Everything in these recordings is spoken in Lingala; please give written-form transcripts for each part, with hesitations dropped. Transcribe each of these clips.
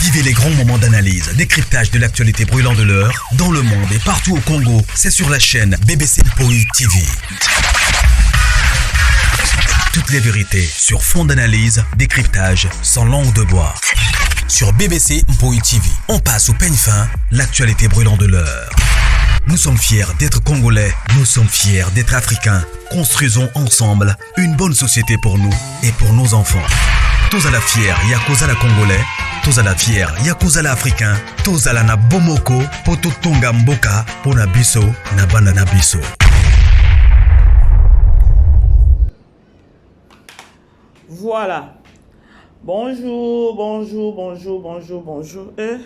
Vivez les grands moments d'analyse, décryptage de l'actualité brûlante de l'heure, dans le monde et partout au Congo. C'est sur la chaîne BBC Mpoi TV. Toutes les vérités sur fond d'analyse, décryptage, sans langue de bois. Sur BBC Mpoi TV, on passe au peigne fin l'actualité brûlante de l'heure. Nous sommes fiers d'être Congolais, nous sommes fiers d'être Africains. Construisons ensemble une bonne société pour nous et pour nos enfants. Tozala fier ya kozala Congolais, tozala fier ya kozala Africain, tozala na bomoko po totonga mboka pona biso na bana na biso. Voilà. Bonjour, bonjour, bonjour, bonjour, bonjour. Eh.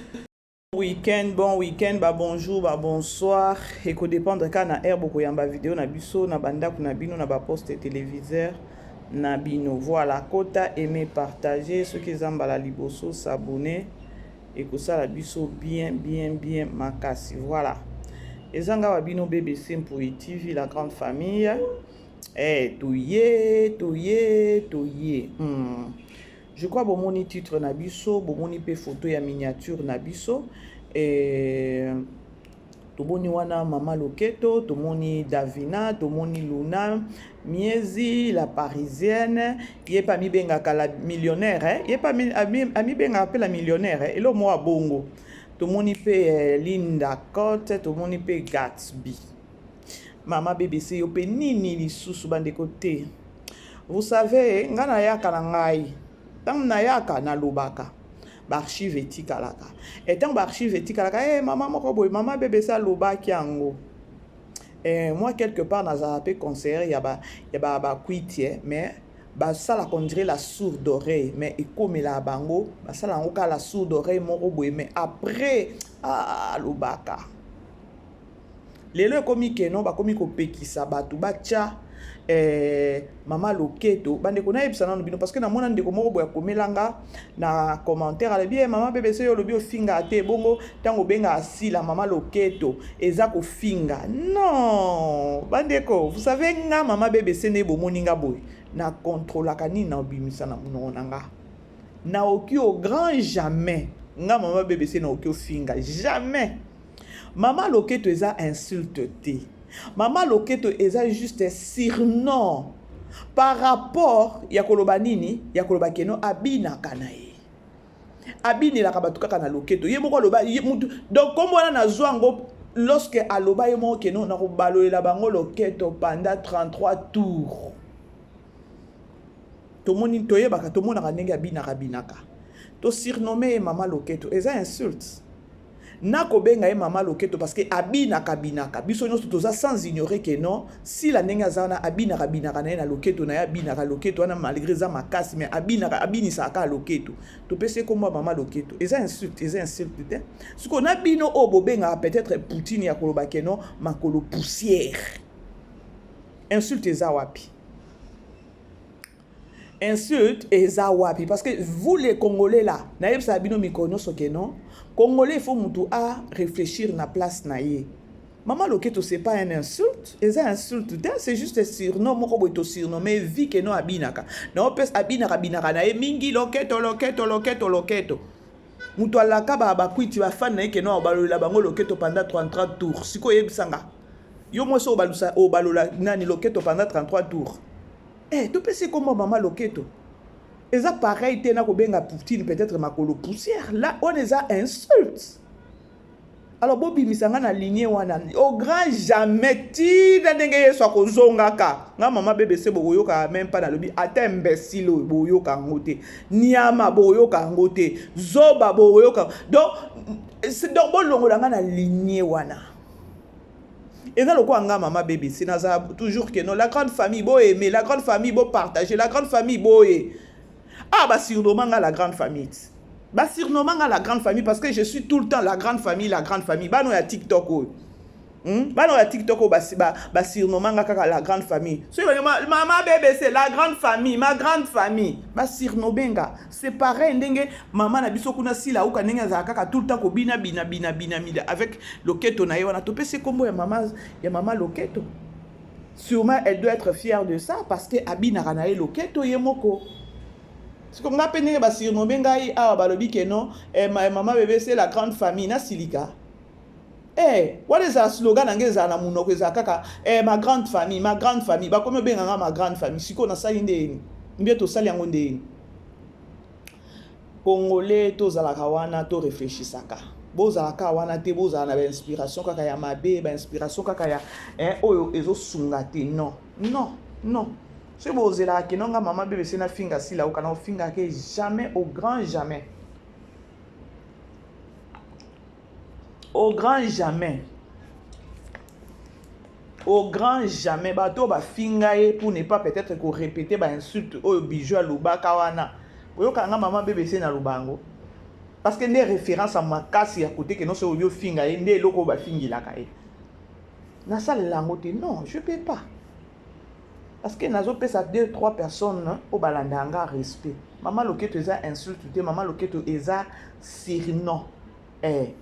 Week-end, bon week-end, ba bonjour, ba bonsoir. Eko dépendre kaka na heure bokoyamba video na biso na bandako na bino na ba poste téléviseur na bino. Voilà, kota aimer, partager, soki eza mbala liboso s'abonner ekosala biso bien bien bien makasi. Voilà. Eza nga wa bino BBC Mpuyi TV la grande famille. Eh, toye, toye, toye. Je crois bomoni titre na biso, bomoni pe photo ya miniature na biso. Eh, tomoni wana mama Loketo, tomoni Davina, tomoni Luna, Miezi, la parisienne, ye pe amibengaka la millionnaire, eh? Ye pe amibengaka pe la millionnaire, eh? Elo mwa bongo. Tomoni pe eh, Linda Cote, tomoni pe Gatsby. Mama BBC yo pe nini lisusu bandeko te. Vous savez, nga nayaka na ngai. Tango nayaka nalobaka. Ba archive etikalaka. Et tango ba archive etikalaka, eh mama moko boye, mama BBC alobaki yango. Eh, moi quelque part nazala pe conseillère ya ba ya ba ba kwiti, eh, mais basalaka on dirait la sourde oreille, mais ekomela bango, basala yango kaka la sourde oreille moko boye, mais après ah alobaka. Lelo ekomi keno bakomi kopekisa bato batya eh, mama loketo. Bandeko nayebisa nano bino parce que namona ndeko moko boye akomela nga na commentaire alobi eh, mama BBC yo olobi ofinga te bongo ntango obenga asila mama loketo eza kofinga. Non bandeko, vous savez nga mama BBC nde bomoni nga boye na controlaka nini na obimisa na monoko na nga. Naoki au grand jamais nga mama BBC naoki ofinga jamais. Mama loketo eza insulte te. Mama loketo eza juste surnom par rapport ya koloba nini? Ya koloba keno abinaka na ye. Abinelaka bato kaka na loketo. Ye moko aloba ye mutu donc kombo wana nazwa yango lorsque aloba ye moko keno nakobalolela bango loketo pendant 33 tours. Tomoni toyebaka tomonaka ndenge abinaka binaka. To surnommer ye mama loketo eza insulte. Nako benga ye mama loketo parce que abinaka binaka biso nionso toza sans ignorer que non sila ndenge aza wana abinaka binaka naye na loketo naye abinaka loketo wana malgre eza makasi mais abinaka abinisaka kaka loketo topesi ye kombo ya mama loketo eza insulte eza insulte te sikoyo na bino oyo bobengaka peut-être poutine ya koloba que non makolo poussière insulte eza wapi? Insulte eza wapi? Parce que vous les Congolais là, nayebisaka bino mikolo nyonso ke non, Congolais il faut mutu a réfléchir na place na ye. Maman Loketo c'est pas un insulte, eza insulte te, c'est juste surnom moko boye to surnomme vie ke non abinaka. Na opesa abinaka binaka na ye mingi loketo loketo loketo loketo. Mutu alaka ba ba kwiti ba fan na ye ke non balolela bango loketo pendant 33 tours. Sikoyo yebisa nga. Yo mwasi obalusa obalola nani loketo pendant 33 tours. Eh, topesi kombo mama loketo. Eza pareil te na kobenga Poutine peut-être makolo poussière. Là, on eza insulte. Alors bobimisa nga na lignée wana au grand jamais tina ndenge Yesu akozongaka nga mama BBC bokoyoka même pas nalobi ata imbécile oyo boyoka yango te niama boyoka yango te zoba boyoka donc donc bolongola nga na lignée wana. Eza lokola nga mama BBC naza toujours que non la grande famille bo aimer la grande famille bo partager la grande famille boye ah ba surnommer nga la grande famille ba surnommer nga la grande famille parce que je suis tout le temps la grande famille la grande famille bano ya TikTok oyo bano ya TikTok oyo ba surnommer nga kaka la grande famille soki mama BBC la grande famille ma grande famille ba surnommer nga c'est pareil ndenge mama na biso kuna sila uka ndenge azalaka kaka tout le temps kobina bina bina bina bina avec loketo na ye wana topesi kombo ya mama loketo. Sûrement elle doit être fière de ça parce que abinaka na ye loketo ye moko. Siko nga mpe ndenge basurnomme ngai awa, balobi ke non, eh, mama bebe, c'est la grande famille. Nasilika eh, wana ezala slogan na ngai, ezala na monoko, ezala kaka eh, ma grande famille, ma grande famille. Bakomi obenga nga ma grande famille. Sikoyo nasali ndeni mbie, tosali yango ndeni? Congolais, tozalaka wana, toréfléchisaka. Bozalaka wana te, bozala na bainspiration kaka ya mabe, bainspiration kaka ya eh, oyo ezosunga te. Non, non, non. Soki bozelaka keno nga mama bebe se nafinga Sila Oka, na ofingaka jamais, au grand jamais, au grand jamais, au grand jamais. Bato oyo bafinga ye, pour ne pas peut-être korépéter bainsulte oyo Bijou alobaka wana, boyoka nga mama bebe se naloba yango, parce que nde référence ya makasi ya kote ke nyonso oyo ofinga ye, nde eloko oyo bafingilaka ye, nasalela yango te. Non, je peux pas, parce que nazopesa deux trois personnes oyo balanda nga respect. Mama Loketo eza insulte te, mama Loketo eza surnom. Eh,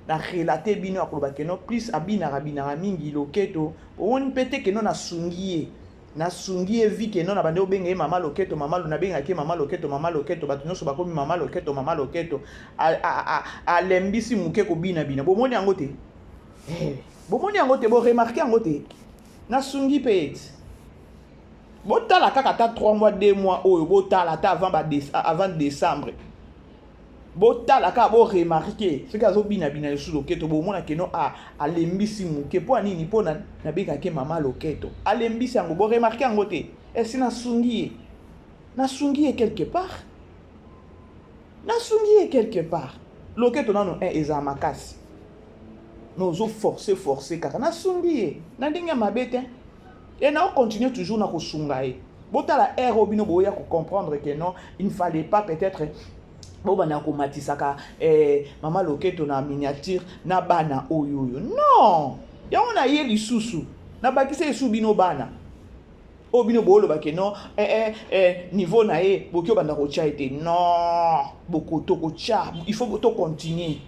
na relate bino ya koloba keno plus abinaka binaka mingi loketo. Omoni mpe te keno nasungi ye, nasungi ye vi keno na bande obenga ye mama Loketo, mama, nabengaki ye mama Loketo, mama Loketo. Bato nyonso bakomi mama Loketo, mama Loketo. Alembisi moke kobinabina. Bomoni yango te, eh, bomoni yango te, boremarquer yango te. Nasungi mpe ete botala kaka ata 3 mois, 2 mois oyo, botala ata avant décembre, botala kaka, boremarquer soki azobinabina lisusu loketo. Bomona keno alembisi moke. Mpo anini? Mpo nabengaki mama Loketo, alembisi yango. Boremarquer yango te. Esi nasungi ye, nasungi ye quelque part, nasungi ye quelque part. Loketo nano 1 ezala makasi, mais ozoforce force kaka. Nasungi ye na ndenge ya mabe te e naocontinue toujours na kosunga ye. Botala aire oyo bino boya kocomprendre que non, il ne fallait pas peut-être bobanda komatisaka eh, mama Loketo na miniature na bana oyo oyo. Non, yango na ye lisusu nabakisa lisusu bino bana oyo bino booloba ke non, eh, eh, eh, niveau na ye boki obanda kotya ete non, boko tokotya. Il faut tocontinue,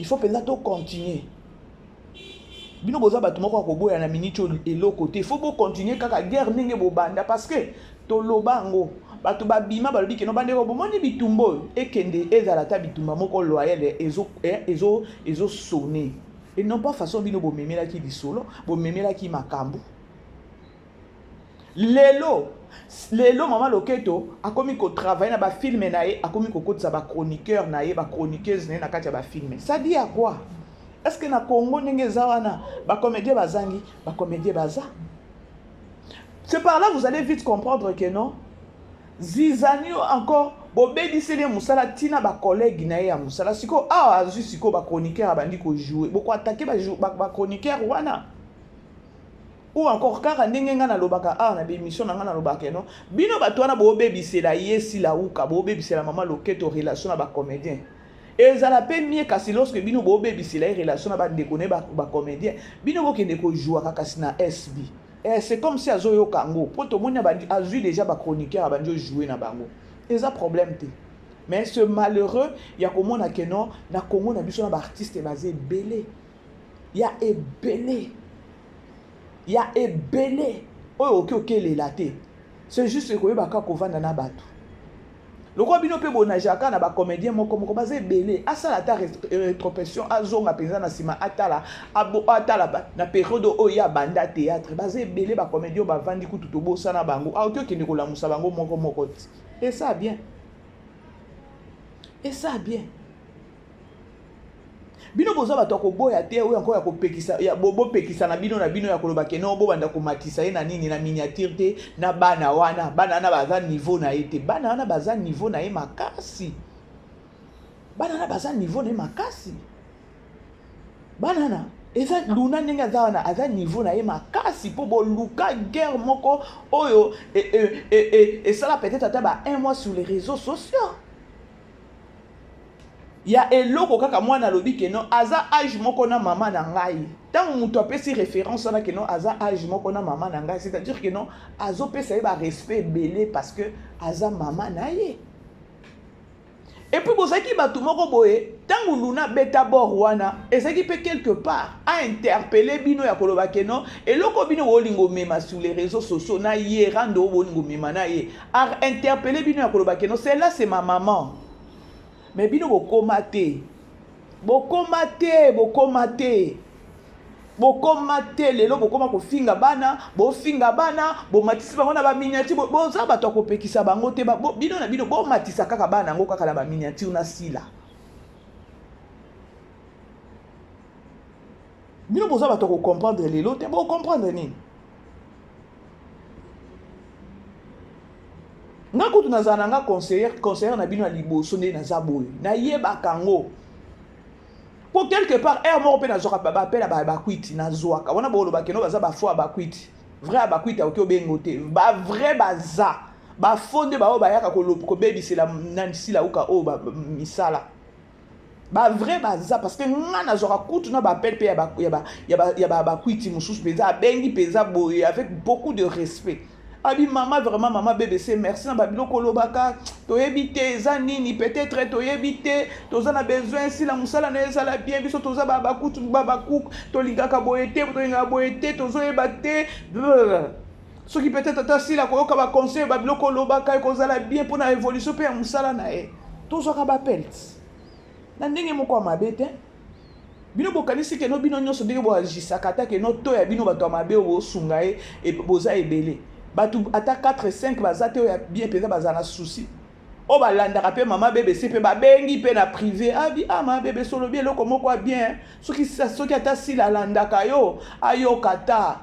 il faut mpenza tocontinue. Bino boza bato moko ya koboya na miniti oyo eloko te. Faut bocontinue kaka guerre ndenge bobanda, parce que toloba yango, bato babima, balobi keno bandeko, bomoni bitumba oyo ekende, ezala ata bitumba moko loyal, ezosone et non pas façon bino bomemelaki lisolo, bomemelaki makambo. Lelo lelo mama Loketo akomi kotravaille na bafilme na ye, akomi kokotisa bachroniqueur na ye, bachroniqueuse na ye na kati ya bafilme. Ça dit à quoi? Est ce que na Congo ndenge eza wana, bacomédien bazangi? Bacomédien baza. C'est par là vous allez vite comprendre que non, zizani encore bobebiseli ye mosala, ntina bacollègue na ye ya mosala. Sikoyo awa azwi sikoyo bachroniqueur, abandi kojouer, bokoattaquer bachroniqueur wana ou encore kaka ndenge ngai nalobaka awa na bémission na ngai, nalobaka no bino bato wana boobebisela ye Silauka, boobebisela mama Loketo relation na bacomédien. Ezala mpe mie kasi lorsque bino boobebisela ye relation na bandeko na ye bacomédien, bino bokende kojouaka kasi na SB. Eh, c'est comme si azoyoka yango, mpo tomoni azwi déjà bachroniqueur, abandi ojoue na bango, eza problème te. Mais ce malheureux ya komona ke non, na Congo na biso na baartiste baza ebele, ya ebele, ya ebele oyo okoki okelela te. C'est juste koyeba kaka kovanda na bato lokola bino mpe bonajaka na bacomédien moko moko baza ebele. Asala ata rétrospection, azonga mpenza na nsima, atala, atala na période oyo ye abanda théâtre. Baza ebele bacomédien oyo bavandi kutu tobosana bango. Aoki okende kolamusa bango moko moko ti esa bien, esa bien. Bino boza bato ya koboya te, oyo yango ya kopekisa, bopekisa na bino na bino ya koloba keno bobanda komatisa ye na nini, na miniature te, na bana wana. Bana wana baza niveau na ye te, bana wana baza niveau na ye makasi, bana wana baza niveau na ye makasi. Bana wana eza Luna ndenge aza wana, aza niveau na ye makasi, mpo boluka guerre moko oyo esala peut-être ata ba un mois sur les réseaux sociaux ya eloko kaka. Mwana alobi keno aza age moko na mama na ngai. Ntango moto apesi référence wana keno aza age moko na mama na ngai, c'est-à-dire keno azopesa ye barespect ebele parce que aza mama na ye. Et puis bozalaki bato moko boye, ntango Luna abeta bord wana, ezalaki mpe quelque part a interpeller bino ya koloba ke non, eloko bino bolingo omema sur les réseaux sociaux na ye, rando oyo bolingo omema na ye, a interpeller bino ya koloba ke non, celle-là c'est ma maman. Mais bino bokoma te, bokoma te, bokoma te, bokoma te. Lelo bokoma kofinga bana, bofinga bana, bomatisi bango na baminiature. Boza bato ya kopekisa bango te. Bino na bino bomatisa kaka bana yango kaka na baminiature na sila. Bino boza bato ya kocomprendre lelo te, bocomprendre nini? Nga kutu nazala na nga conseillère na bino ya liboso, nde naza boye, nayebaka yango. Po quelque part heure moko mpe nazwaka baappel ya bakwiti, nazwaka wana, boloba keno baza bafaux ya bakwiti. Vrai ya bakwiti akoki obengo te, bavrai baza, bafaux nde baoyo bayaka kobebisela nani, sila uka oyo misala. Bavrai baza, parce que nga nazwaka kutu na baappel mpe ya bakwiti mosusu mpenza, abengi mpenza boye avec beaucoup de respect, abi mama, vraiment mama BBC, merci na babiloko olobaka. Toyebi te eza nini, peut-être toyebi te, toza na besoin sila mosala na ye ezala bien. Biso toza bakutu babakuku, tolingaka boye te, tolingaka boye te, tozoyeba te soki peut-être ata sila koyoka baconseil, babiloko olobaka ekozala bien mpona évolution mpe ya mosala na ye. Tozwaka baappel na ndenge moko ya mabe te. Bino bokanisi keno bino nyonso ndenge boagisaka, ata keno to ya bino bato ya mabe oyo bosunga ye, boza ebele. Bato ata 4 5 baza te oyo ya bien mpenza, baza na souci oyo balandaka mpe mama BBC mpe babengi mpe na privé, abi ah, mama BBC olobi eloko moko ya bien, soki ata sila alandaka yo, ayoka ta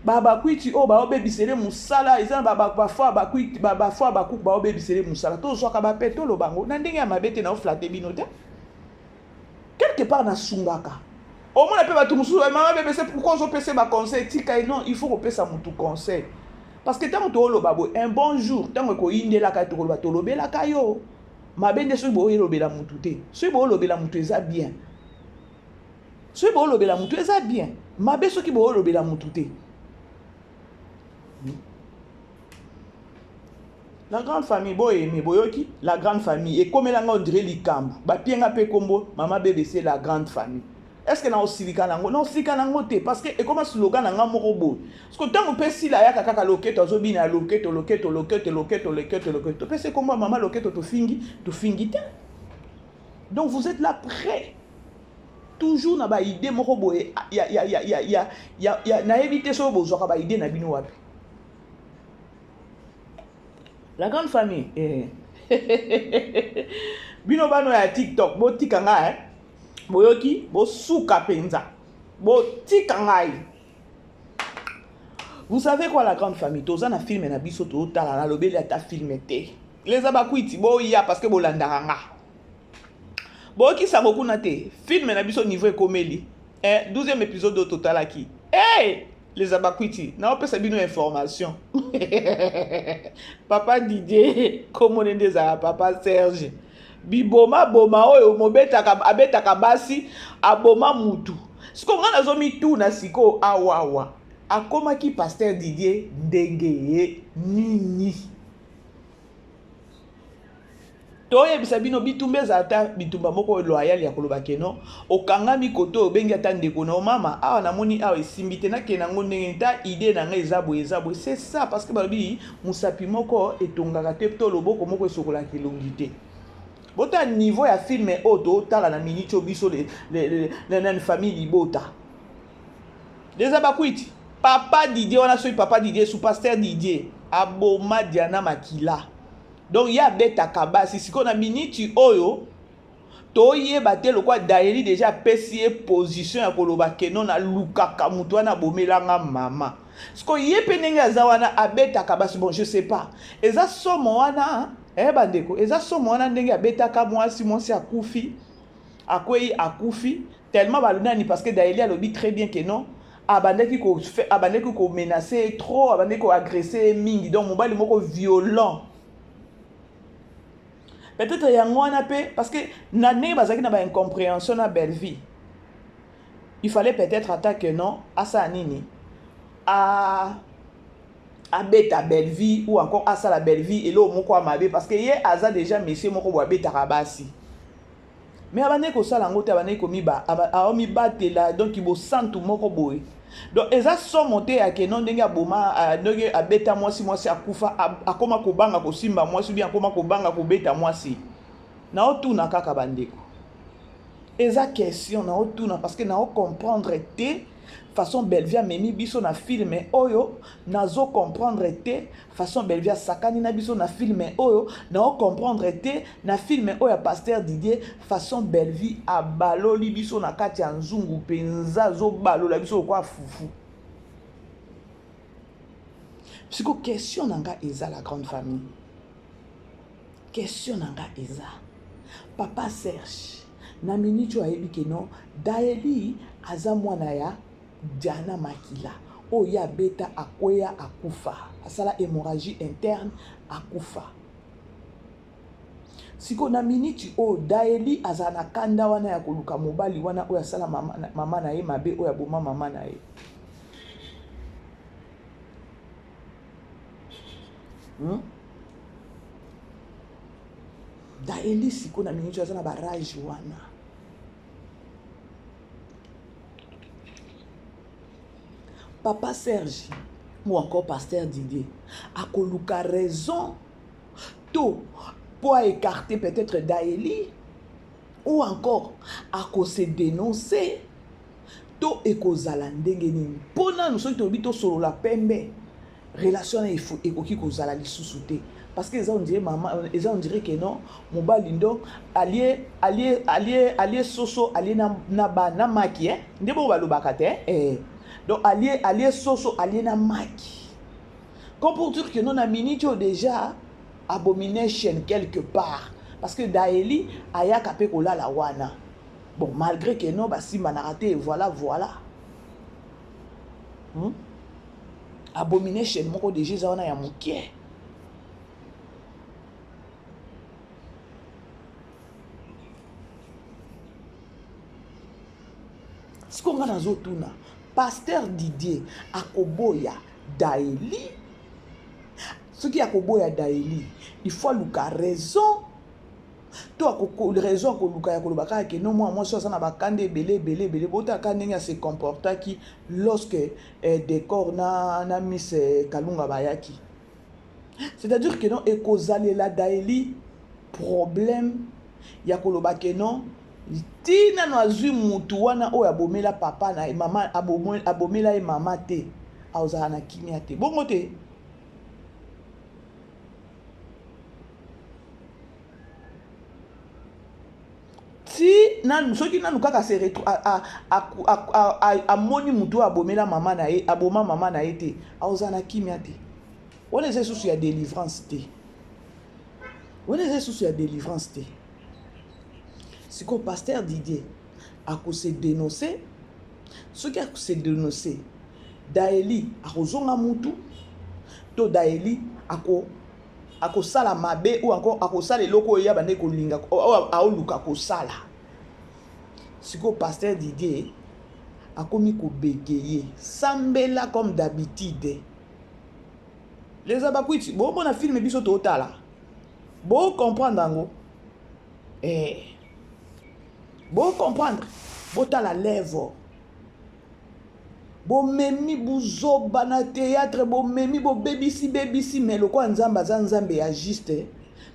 bakwiti oyo baobebisele mosala, eza na bafaux bakwiti, bafaux bakuku baobebisele mosala. Tozwaka bape, toloba yango na ndenge ya mabe te, na oflatter bino te. Quelque part nasungaka, omona mpe bato mosusu, mama BBC, pourquoi ozopesa baconseil? Tika ye. Non, il faut kopesa motu conseil, parce que ntango tooloba boye, un bon jour ntango ekoyindelaka, tokoloba tolobelaka yo mabe nde. Soki boyelobela motu te, soki boolobela motu eza bien, soki boolobela motu eza bien, mabe soki boolobela motu te. La grande famille, boyeme, boyoki la grande famille ekomelanga, on dirait likambo bapienga mpe kombo mama BBC la grande famille. Est ce que na osilika nango? Na osilika nango te, parce que ekoma slogan na nga moko boye. Parce que ntango mpe sila ayaka kaka loketo, azobina ya loketo, loketo, loketo, loketo, loketo, loketo, topesi kombo ya mama loketo, tofingi, tofingi te. Donc vous êtes là prêt toujours na baidée moko boye ya nayebi te soki bozwaka baidée na bino wapi. La grande famille, eh. Bino bano ya TikTok, botika ngai, eh? Boyoki, bosuka mpenza, botika ngai. Vous savez quoi, la grande famille, toza na film na biso totala, nalobeli ata film te. Leza bakwiti, boya, parce que bolandaka nga, boyokisango kuna te. Film na biso niveau ekomeli, eh, 12e épisode oyo totalaki. Hey! Les abakwiti, naopesa bino information, papa Didier, komona nde ezalaka papa Serge biboma boma oyo mobetaka, abetaka basi, aboma mutu. Sikoyo ngai nazomituna sikoyo awawa akomaki pasteur Didier ndenge ye nini? Toyebisa bino, bitumba ezala ata bitumba moko loyal ya koloba keno okangami koto, obengi ata ndeko na yo, mama, awa namoni awa esimbi te, nakende yango ndenge ta, idée na ngai eza boye, eza boye, c'est ça. Parce que balobi mosapi moko etongaka te, to loboko moko esokolaka elongi te. Botala niveau ya film oyo totala na miniti oyo, biso na famille libota eza bakwiti. Papa Didier wana, soki papa Didier su pasteur Didier aboma Diana Makila, donc ye abetaka basi. Sikoyo na miniti oyo toyeba te, lokwa Dayeli déjà apesi ye position ya koloba keno nalukaka moto wana abomelanga mama. Sikoyo ye mpe ndenge aza wana abetaka basi, bon, je sais pas, eza somo wana. Eh bandeko, eza somo wana ndenge abetaka mwasi, mwasi akufi, akwei, akufi tellement balunani, parce que Dayeli alobi très bien que non, abandaki komenacer trop, abandaki koagresser mingi, donc mobali moko violent. Peut-être yango wana mpe, parce que na ndenge bazalaki na baincompréhension na Bellevie, il fallait peut-être ata que non, asala nini, a Abeta Bellevue ou encore asala Bellevue eloko moko ya mabe parce que ye aza déjà monsieur moko boye abetaka basi. Mais abandaki kosala yango te, abandaki komiba, aomibatela donc bosantu moko boye. Donc eza somo te ya keno ndenge aboma, ndenge abeta mwasi, mwasi akufa, akoma kobanga kosimba mwasi bien akoma kobanga kobeta mwasi. Naotuna kaka bandeko. Eza question naotuna parce que nao comprendre te façon Bellevue amemi biso na film oyo, nazo comprendre te façon Bellevue asakani na biso na film oyo, nao comprendre te na film oyo ya Pasteur Didier façon Bellevue abaloli biso na kati ya nzungu mpenza, azobalola biso lokola fufu. Siko question na nga eza la grande famille. Question na nga eza Papa Serge na minute oyo ayebi ke non Daeli aza mwana ya Diana Makila oyo ye abeta akweya akufa asala hémorragie interne akufa. Siko na minute oyo Daeli azala na kanda wana ya koluka mobali wana oyo asala mama na ye mabe oyo aboma mama na ye. Daeli siko na minute aza na ba rage wana. Papa Serge ou encore Pasteur Didier akoluka raison to po a écarter peut-être Daeli ou encore ako se dénoncer to ekozala ndenge nini mpo nanu soki tolobi tosolola pembe relation wana ekoki kozala lisusu te parce que eza on dirait mama, eza on dirait que non mobali ndo alie alie alie alie soso alie na na ba na maki eh nde bongo balobaka te eh donc alie alie soso alie na maki comme pour dire que non na minute oyo déjà abomination quelque part parce que Daeli ayaka pe kolala wana. Bon, malgré que non basimbanaka te, voilà voilà. Abomination moko déjà eza wana ya moke. Siko nga nazotuna Pasteur Didier akoboya Daeli? Soki akoboya Daeli, il faut aluka raison to akoko raison akoluka ya koloba kaka ke no mwana mwasi aza na bakanda ebele ebele ebele. Botala kaka ndenge ase comportaki lorsque Decor na Miss Kalunga bayaki. C'est-à-dire que non ekozalela Daeli problème ya koloba ke non ti nano azwi mutu wana oyo abomela papa na ye mama, abomela ye mama te, azala na kimia te bongo te. Ti nanu soki nanu kaka se retro amoni mutu oyo abomela mama na ye, aboma mama na ye te, akozala na kimia te. Wana eza lisusu ya délivrance te, wana eza lisusu ya délivrance te. Sikoyo Pasteur Didier akose dénoncer. Soki akose dénoncer, Daeli akozonga mutu to Daeli ako akosala mabe ou encore akosala eloko oyo ya bande kolinga oyo aoluka kosala. Sikoyo Pasteur Didier akomi kobegeye sambela comme d'habitude. Les abakwiti bomona film biso totala, bo comprendre yango eh, bo comprendre, botala level bomemi buzoba na théâtre, bomemi bobebisi bebisi, mais lokola Nzambe aza Nzambe ya juste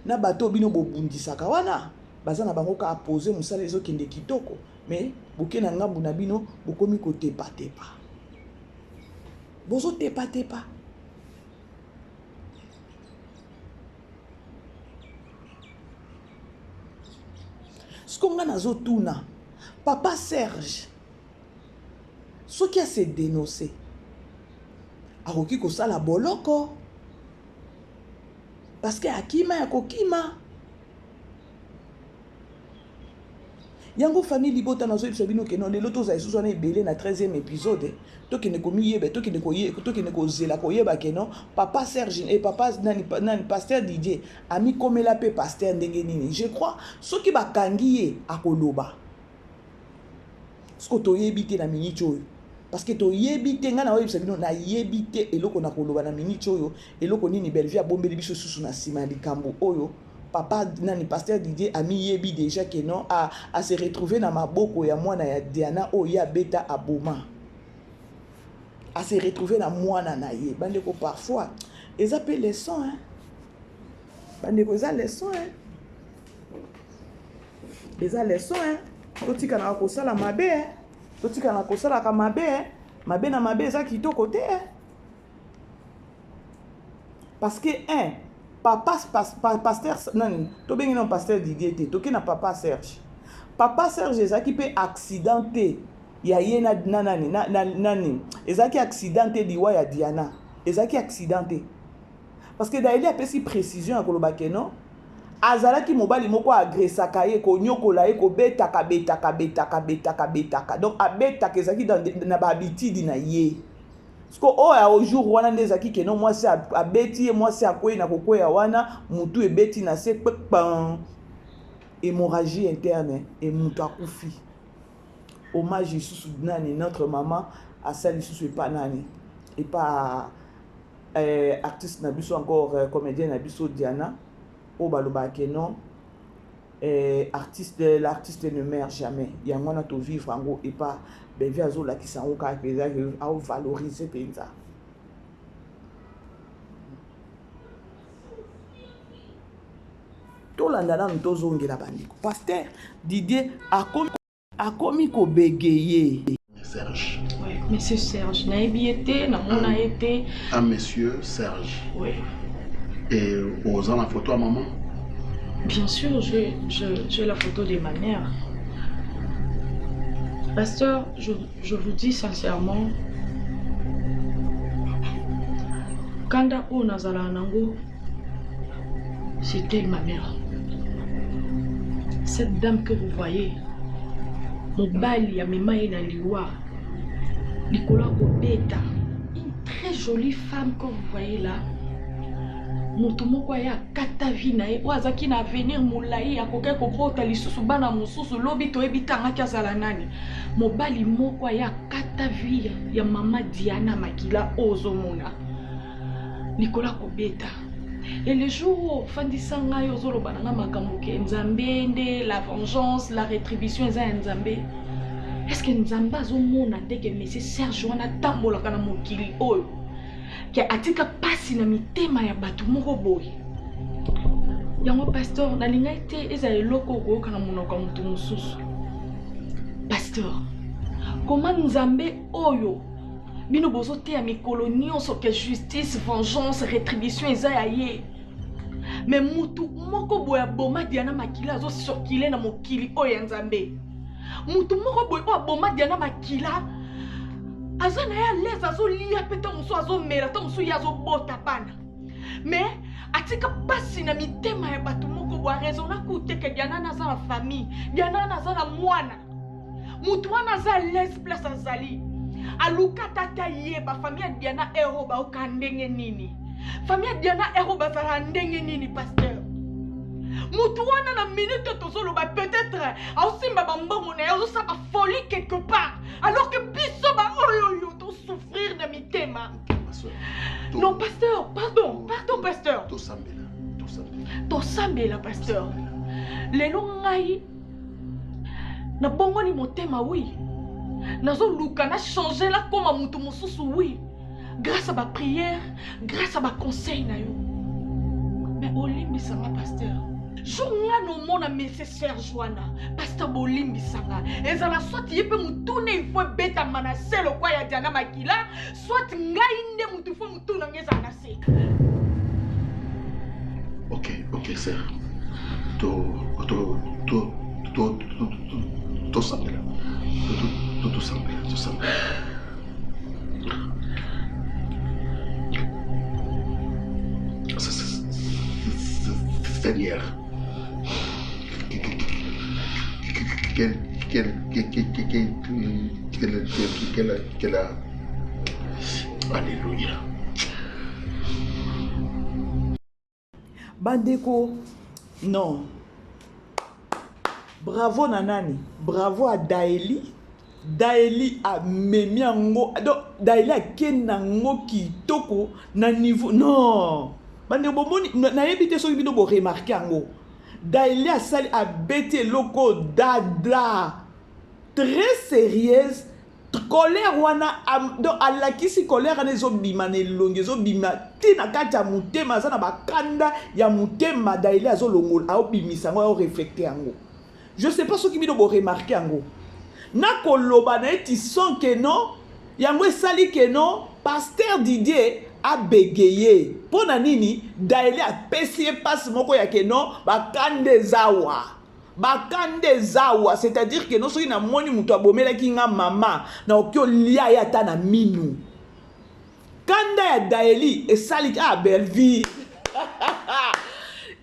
na bato bino bobundisaka wana baza na bango kaka pose, mosala ezokende kitoko, mais boke na ngambu na bino bokomi kotepatepa, bozotepatepa. Siko nga nazotuna Papa Serge, soki ase dénoncer akoki kosala boloko parce que akima ya kokima yango. Famille libota, nazoyebisa bino ke no lelo tozala lisusu wana ebele na 13e épisode. Tokende komiyeba, tokende kozela koyeba ke no Papa Serge e papa nani, nani Pasteur Didier amikomela mpe pasteur ndenge nini. Je crois soki bakangi ye akoloba. Siko toyebi te na minute oyo. Parce que toyebi te, ngai naoyebisa bino, nayebi te eloko na koloba na minute oyo, eloko nini Bellevue abombeli biso susu na nsima ya likambo oyo. Papa nani, pasteur Didier amiyebi déjà que non, a, a se retrouver na maboko ya mwana ya Diana oyo ye abeta aboma. A se retrouver na mwana na ye. Bandeko, parfois eza pe leçon, hein. Bandeko, eza leçon, hein. Eza leçon, hein. Totikanaka kosala mabe, hein. Totikanaka kosalaka mabe, hein. Mabe na mabe eza kitoko te, hein. Parce que un papa pas, pas, pasteur nani, tobengi nano pasteur Didier te, toke na papa Serge. Papa Serge ezalaki mpe accident te ya ye na, na nani na, na, nani, ezalaki accident te liwa ya Diana, ezalaki accident te. Parce que Daeli apesi précision ya koloba ke non, azalaki mobali moko agressaka ye, konyokola ye, kobetaka betaka betaka betaka betaka, donc abetaka, ezalaki na bahabitude na ye. Siko oyo ya au jour wana nde ezalaki ke non, mwasi abeti ye, mwasi akwei na kokweya wana, mutu ebeti na se, kpekpan, hémorragie interne, e mutu akufi. Hommage lisusu nani, notre maman asali lisusu epa nani, epa artiste na biso encore, comédien na biso Diana, oyo balobaka ke non, artiste, l'artiste ne meurt jamais. Yango wana tovivre yango epa Bellevue, azolakisa yango kaka mpenza, aovalorize mpenza. Tolanda nanu, tozongela bandeko. Pasteur Didier akomi kobegeye. Serge. Ouais, monsieur Serge, nayebi ye te, namona ye te. Un monsieur Serge. Oui. Et oza na photo ya maman? Bien sûr, j'ai la photo de ma mère. Pasteur, je vous dis sincèrement, kanda oyo nazalaka nango, c'était ma mère. Cette dame que vous voyez, mobali amema ye na liwa likolo ya kobeta. Une très jolie femme que vous voyez là, moto moko aye akata vie na ye, oyo azalaki na avenir molai, akokaki kobota lisusu bana mosusu lobi, toyebi tangaki azala nani. Mobali moko aye akata vie ya mama Diana Makila oyo ozomona likolo ya kobeta. Et le jour oyo ofandisa ngai, ozoloba na nga makambo ke Nzambe nde la vengeance, la rétribution eza ya Nzambe, est ce que Nzambe azomona te ke monsieur Serge wana atambolaka na mokili oyo, ke atika pasi na mitema ya bato moko boye? Yango pasteur, nalingai te ezala eloko okoyoka na monoko ya moto mosusu. Pasteur, koma Nzambe oyo bino bozoteya mikolo nyonso ke justice, vengeance, rétribution eza ya ye, me mutu moko boye aboma Diana Makila azocircule na mokili oyo ya Nzambe. Mutu moko boye oyo aboma Diana Makila aza na ye à l'aise, azolia mpe ntango mosusu azomela, ntango mosusu ye azobota bana, me atika mpasi na mitema ya bato moko boye. Araisonna ku te ke Diana wana aza na famille, Diana wana aza na mwana. Mutu wana aza à l'aise place azali, aluka tata yeba famille ya Diana ero baoka ndenge nini, famille ya Diana ero bazala ndenge nini. Pasteur, mutu wana na minute oyo tozoloba, peut-être aosimba bambongo na ye, azosala bafolie quelque part, alors que biso baoyo oyo tosouffrir na mitema. Non pasteur, pardon, pardon pasteur. Tosambela, tosambela. Tosambela pasteur. Lelo ngai nabongoli motema, oui, nazoluka na change, nakoma motu mosusu, oui, grâce à baprière, grâce à baconseil na yo. Mais olimbisanga pasteur, jour nga nomona monsieur Serge wana, pasteur, bolimbisanga, ezala soit ye mpe motuna ifo ebetama na se lokwa ya Diana Makila, soit ngai nde motu ifo motuna nga ezala na se. Ok, sir, to to to to to tosambela, to tosambela, tosambela. Seigneur, quel quel quel quel quel quel quel quel Alléluia. Bandeko, non, bravo na nani, bravo à Daeli. Daeli amemi yango donc Daeli akende nango kitoko na niveau non bandeko bomoni nayebi te soki bino boremarke yango Daeli asali abeti eloko dada très sérieuse colère wana donc alakisi colère wana ezobima na elongi ezobima ti na kati ya motema aza na bakanda ya motema Daeli azolongola aobimisa yango aoreflecte yango Je sais pas soki bino bo remarquer yango. Na koloba na ye tu sens que non yango esali que non pasteur Didier a begaye. Mpo na nini Daeli apesi ye passe moko ya que non bakanda eza awa. Bakanda eza awa c'est-à-dire que non soki namoni moto abomelaki nga mama nakoki olia ye ata na minu. Kanda ya Daeli esali ah Bellevue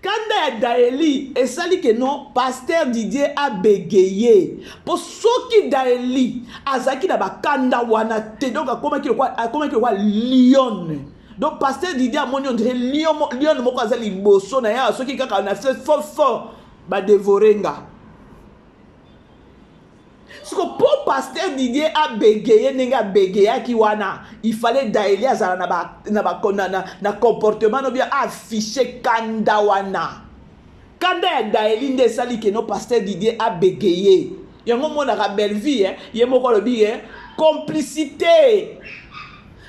kanda ya Daeli esali ke non pasteur Didier a begaye po soki Daeli azalaki na bakanda wana te donc akomaki lokola akomaki lokola lionne donc pasteur Didier amoni on dirait lion lion moko aza liboso na ye soki kaka na fort fort ba devore nga siko po pasteur Didier abegeye ndenge abegeyaki wana il fallait Daeli azala na ba, na, ba, na, na, na comportement no bien affiche kanda wana kanda ya Daeli nde esali ke no pasteur Didier abegeye yango omonaka Bellevue eh, ye moko alobi eh, complicité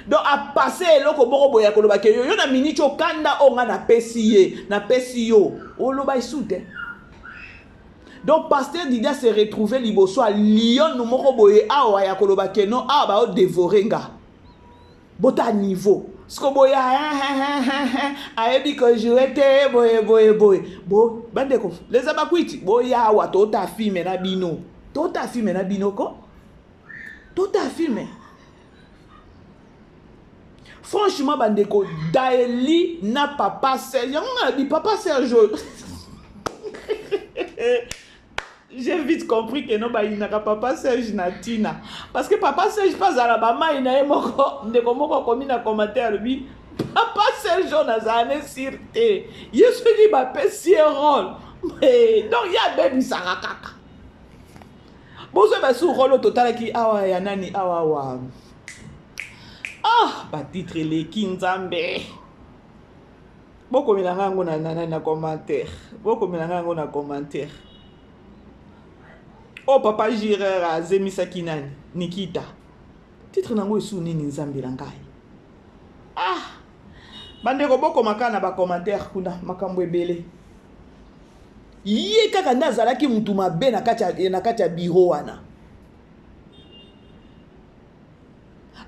donc apasse eloko moko boye ya koloba ke yo yo na miniti okanda oyo ngai napesi ye napesi yo oloba esu te Donc pasteur Didier se retrouver liboso ya lion moko boye awa ya koloba ke non awa bao dévorer nga. Bota niveau. Siko boya ayebi ko jouer te boye boye boye. Bo bandeko les abakwiti boya awa tota filme na bino. Tota filme na bino ko. Tota filme. Franchement bandeko Daeli na papa Serge yango nga nabi papa Serge oyo j'ai vite compris que no bayinaka papa Serge na tina parce que papa Serge mpe azala bamai na ye moko ndeko moko akomi na commentaire alobi papa Serge oyo nazala ne sur te ye soki bapesi ye role donc ye abebisaka kaka bozwa basu role oyo totalaki awa ya nani awa awa ah batitre eleki nzambe bokomela ngai yango na, na, na, na commentaire bokomela ngai yango na commentaire oyo oh, papa jirer azemisaki nani nikita titre na yango esu nini nzambe na ngai ah bandeko bokoma kaka na bacommentaire kuna makambo ebele ye kaka nde azalaki mutu mabe na kati ya, na kati ya biro wana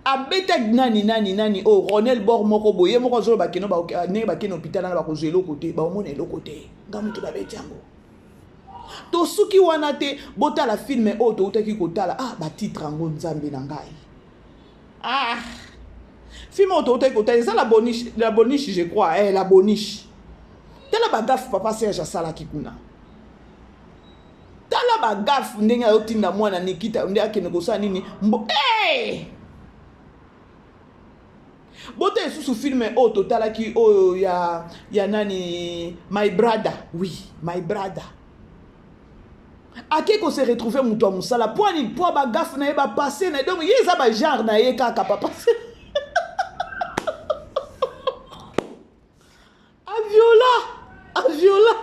abeta nani nani nani oyo oh, ronel bor moko boye ye moko azoloba keno ndenge bakende hôpital wana bakozwa eloko te bakomona eloko te nga moto babeti yango tosuki wana te botala filme oyo toutaki kotala ah batitre yango nzambe na ngai ah film oyo toutaki kotala eza la boniche, la boniche je crois eh, la boniche tala bagafe papa serge asalaki kuna tala bagafe ndenge ayotinda mwana nikita nde akende kosala nini mbo hey! Eh! bota lisusu filme oyo totalaki oyo ya, ya nani my brother oui my brother ake ko se retrouver moto ya mosala mpo nini mpo bagafe na ye bapasse na ye donc ye eza bagenre na ye kaka papa aviola aviola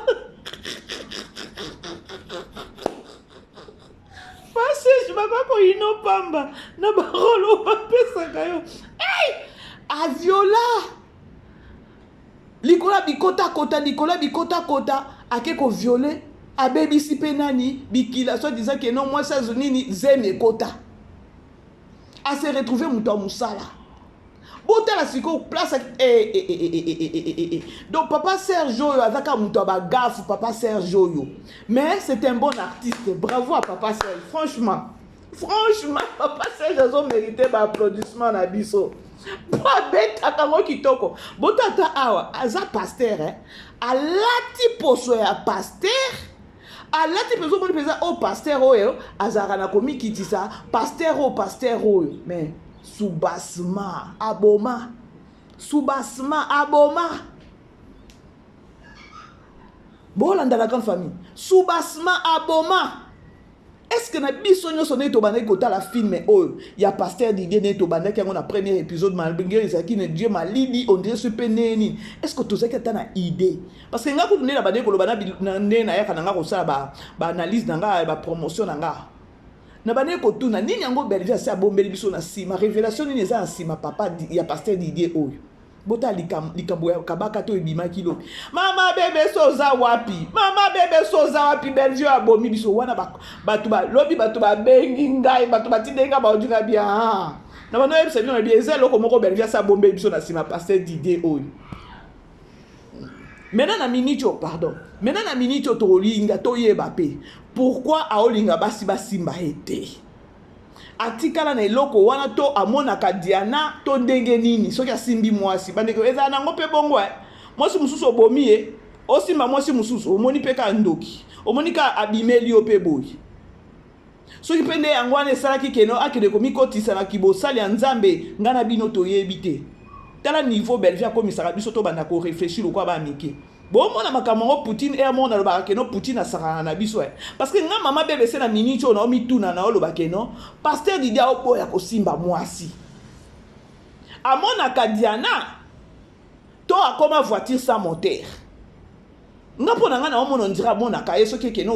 passage bakokoyino pamba na barole oyo bapesaka yo hey! aviola likolo ya bikotakota likolo ya bikotakota ake koviole abebisi mpe nani bikila soit disant ke non mwasi azo nini zemi ekota ase retrouve moto ya mosala botala sikoyo place eh, eh, eh, donc papa serge oyo aza kaka moto ya bagafe papa serge oyo mais c'est un bon artiste bravo à papa serge franchement franchement papa serge azo mérite ba applaudissement na biso po abetaka yango kitoko botata awa aza pasteur eh? alati poso ya pasteur alati mpenza omoni mpenza oyo oh, pasteur oyo azalaka na komikitisa pasteur oyo pasteur oyo mais subasma aboma subasma aboma bolanda la grande famille subasma aboma. Est-ce Est-ce que na biso nyonso ndenge tobandaki kotala film oyo ya pasteur Didier ndenge tobandaki yango na premier épisode malgré ezalaki na Dieu malili on dirait soki mpe ndenge nini est-ce que tozalaki ata na idée parce que nga kutu nde nabandaki koloba na ndenge nayaka na nga kosala ba, ba analyse na nga ba promotion na nga nabandaki kotuna nini yango Bellevue asi abombeli biso na nsima révélation nini eza na nsima papa ya pasteur Didier oyo botala likambo ya kabaka to ebimaki lobi mama bebe so oza wapi mama bebe so oza wapi bellevue abomi biso wana bato balobi bato babengi ngai bato batindeli ngai baodi ngai bia ah. na bando oyebisa bino na bia eza eloko moko bellevue asi abombeli biso na nsima paster didie oyo maintenant na minute oyo pardon maintenant na minute oyo tokolinga toyeba mpe pourquoi aolinga basi basimba ye te atikala na eloko wana to amonaka Diana to ndenge nini soki asimbi mwasi bandeko ezala nango mpe bongo eh. Mwasi mosusu obomi ye osimba mwasi mosusu omoni mpe kaka ndoki omoni kaka abimeli yo mpe boye soki mpe nde yango wana esalaki keno akende komikotisa na kibosali ya Nzambe ngai na bino toyebi te tala niveau Bellevue akomisaka biso tobanda koreflechir lokola bana mike Bomona makambo yango Poutine heure moko nalobaka que non Poutine asakana na biso eh. Parce que nga mama BBC na minute oyo nao mituna nao loba que non pasteur Didier aoboya kosimba mwasi. Amonaka Diana to akoma voiture sans moteur. Nga mpo na nga naomona on dirait amonaka ye soki ekende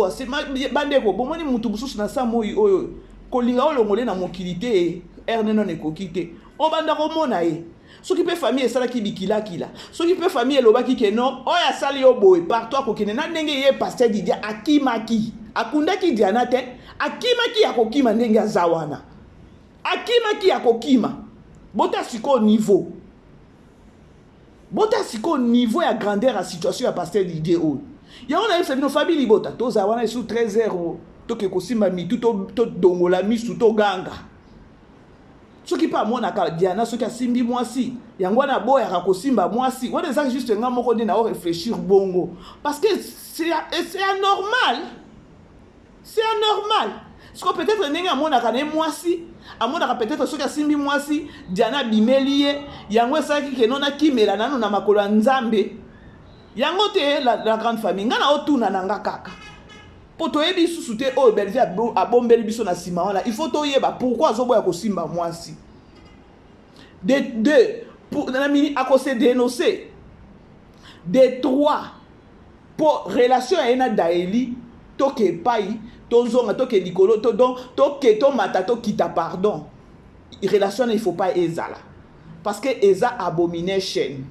bandeko bomoni mutu mosusu na sa moi oyo kolinga olongole na mokili te heure neno ekoki te obanda komona ye Soki pe famille esalaki bikilakila, soki pe famille elobaki ke non, oyo asali yo boye, partout akokende na ndenge ye pasteur Didier akimaki, akundaki Diana te, akimaki ya kokima ndenge aza wana. Akimaki ya kokima. Bota sikoyo niveau. Bota sikoyo niveau ya grandeur ya situation ya pasteur Didier oyo. Yango nayebisa bino famille libota, tozala wana esu 13 heures toke kosimba mitu todongola misu toganga. Soki pe amonaka Diana soki asimbi mwasi yango wana aboyaka kosimba mwasi wana eza juste nga moko nde nao reflechir bongo parce que c'est anormal c'est anormal siko peut-être ndenge amonaka na ye mwasi amonaka peut-être soki asimbi mwasi Diana abimeli ye yango esalaki keno nakimela nano na makolo ya Nzambe yango te la, la grande famille nga naotuna na nga kaka Po toyebi lisusu te oyo Bellevue abombeli biso na sima wana. Il faut toyeba pourquoi azoboya kosimba mwasi. De deux, pour, na mini ako se dénoncer. De trois, po relation ya ye na Daeli toke epai tozonga toke likolo to donc toke tomata tokita pardon. Relation na il faut pas ezala parce que eza abomination.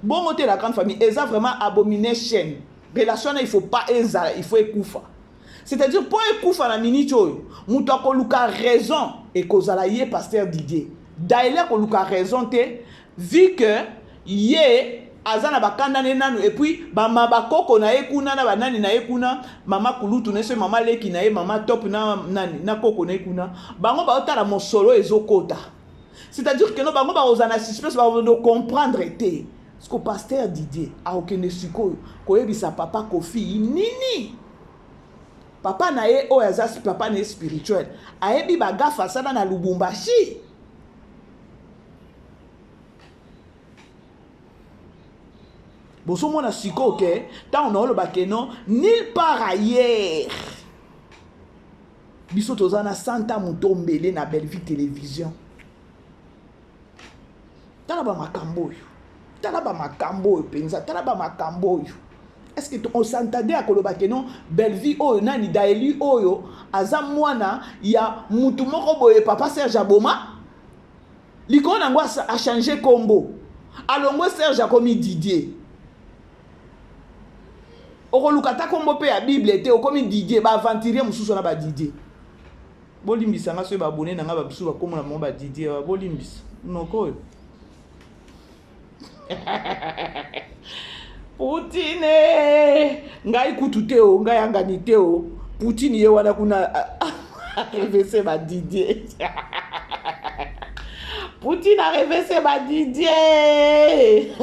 Bongo te la grande famille eza vraiment abomination. Relation wana il faut pas ezala, il faut ekufa. C'est-à-dire po ekufa na minute oyo, moto akoluka raison ekozala ye pasteur Didier. Daily akoluka raison te vu que ye aza na bakanda ne nanu et puis ba bakoko na ye kuna na banani na ye kuna mama kulutu na ye soki mama leki na ye mama top na nani na koko na ye kuna bango baotala mosolo ezokota c'est-à-dire que no bango bakozala na suspense bakondo comprendre te Siko pasteur Didier akokende sikoyo koyebisa papa Koffi nini? Papa na ye oyo aza papa na ye spirituel ayebi ba gafe asala na Lubumbashi. Bozomona sikoyo ke ntango naoloba ke non nulle part ailleurs biso toza na santa mutombele na Bellevue Television. Tala ba makambo oyo. Tala ba makambo oyo penza. Tala ba makambo oyo. Est-ce que on s'entendait à koloba que non Bellevue oyo nani Daeli oyo aza mwana ya mutu moko boye papa Serge aboma likolo nango a changer kombo alongwe Serge akomi Didier okoluka ata kombo mpe ya Bible te okomi Didier ba aventurier mosusu wana ba Didier Bolimbisa nga soki ba abonne na nga ba bisusu ba kombo na bango ba Didier ba bolimbisa noko oyo. Poutine ngai kutu te o ngai angani te o Poutine ye wana kuna arevese ba Didier Poutine arevese ba Didier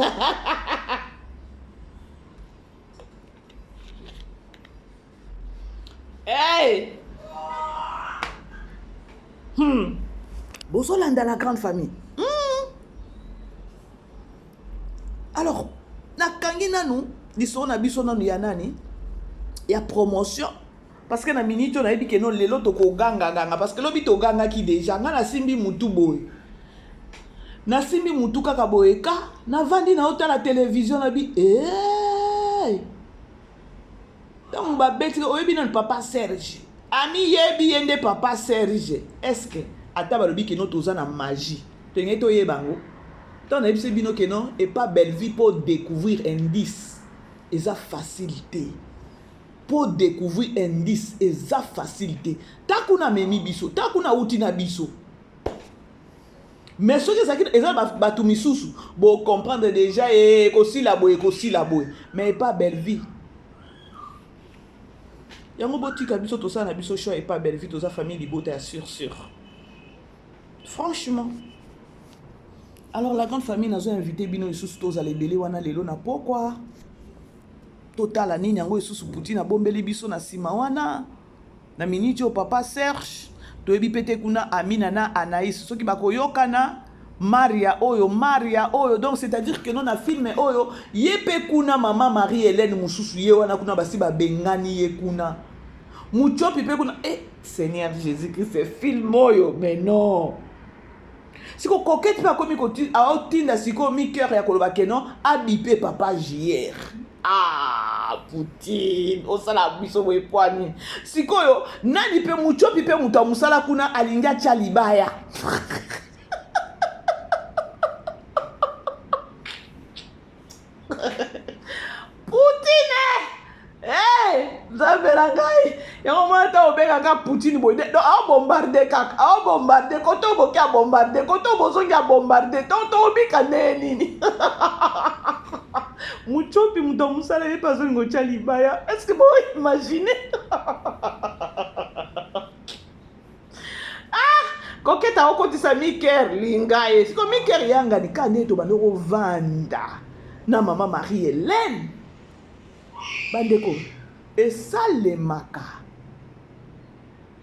Hey! Hmm. Bozolanda la grande famille. Hmm. Alors, nakangi nanu lisolo na biso nanu ya nani? Ya promotion. Parce que na minute oyo nayebi ke no lelo tokogangaganga parce que lobi togangaki deja. Nga nasimbi mutu boye, nasimbi mutu kaka boye ka navandi na otala television na bi hey! Ntango babeti, oyebi nanu papa Serge amiyebi ye nde papa Serge. Est ce que ata balobi keno toza na magie, tolingi toyeba yango? Ntango nayebisi bino keno epa Bellevue mpo découvrir indice eza facile te, mpo découvrir indice eza facile te. Ta kuna amemi biso, ta kuna awuti na biso. Mais soki ezalaki eza bato misusu, bocomprendre déjà ekosila boye, ekosila boye. Mais epa Bellevue yango, botika biso tosala na biso choix. Epa Bellevue toza famille libota ya sûr sûr, franchement. Alors la grande famille, nazo invité bino lisusu, tozala ebele wana lelo na pokwa, totala nini yango lisusu Poutine abombeli biso na nsima wana. Na miniti oyo papa Serge, toyebi mpe te kuna Amina na Anaïs soki bakoyokana. Maria oyo, Maria oyo, donc c'est-à-dire que no na film oyo ye mpe kuna mama Marie Hélène mosusu ye wana kuna basi babengani ye kuna, Mutiopi mpe kuna. Eh, Seigneur Jésus Christ, film oyo, mais non. Siko Coquette mpe akomi aotinda sikoyo mi-cœur ya koloba keno abipe papa JR. Ah, Poutine, osala biso boye pwani? Sikoyo nani mpe Mutiopi mpe moto ya mosala kuna alingi atya libaya. Poutine, hey, Nzambe na ngai, yango mwana ntango obengaka Poutine boye, donc aobombarde kaka, aobombarde koto boki, abombarde koto bozongi, abombarde to tobika ndenge nini? Mutiopi moto ya mosala ye mpe azolinga otya libaya. Est ce que boimagine? Ah, Koketa okotisa miker linga ye siko miker yangani ka nde tobandi kovanda na mama Marie Hélène. Bandeko, esalemaka,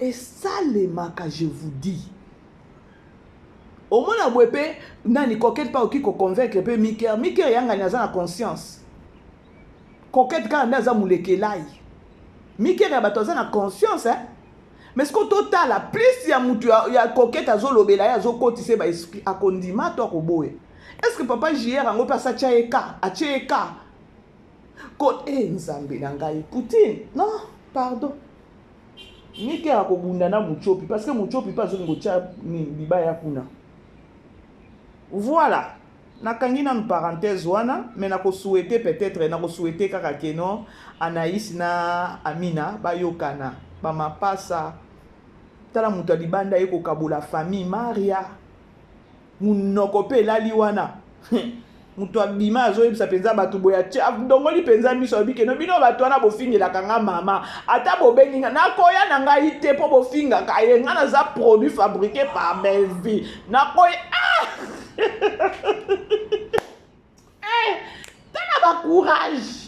esalemaka, je vous dis. Omona boye mpe nani, Coquette mpe akoki koconvaincre mpe miker. Miker yangani aza na conscience. Coquette kaka nde aza molekelai. Miker ya bato aza na conscience, eh? Mais siko totala plus ya mutu ya Coquette azolobela ye, azokotisa ye baesprit, akondima to akoboya? Est ce que papa JR yango mpe asatia ye ka, atie ye ka ko? E Nzambe na ngai, Poutine, non, pardon. Mike akobunda na Mutiopi parce que Mutiopi mpe azolinga otya libaya kuna. Voilà, nakangi nanu parenthèse wana. Mais nakosouhaite, peut-être nakosouhaite kaka keno Anaïs na Amina bayokana, bamapasa. Tala moto ya libanda ye kokabola famille Maria, monoko mpe elali wana. Moto abima azoyebisa mpenza bato boye, ndongoli mpenza miso, alobi keno bino bato wana bofingelaka nga mama, ata bobengi nga nakoya na ngai te, mpo bofingaka ye. Nga naza produit fabriqué par Bellevue, nakoya. Ah! Eh, tala bacourage.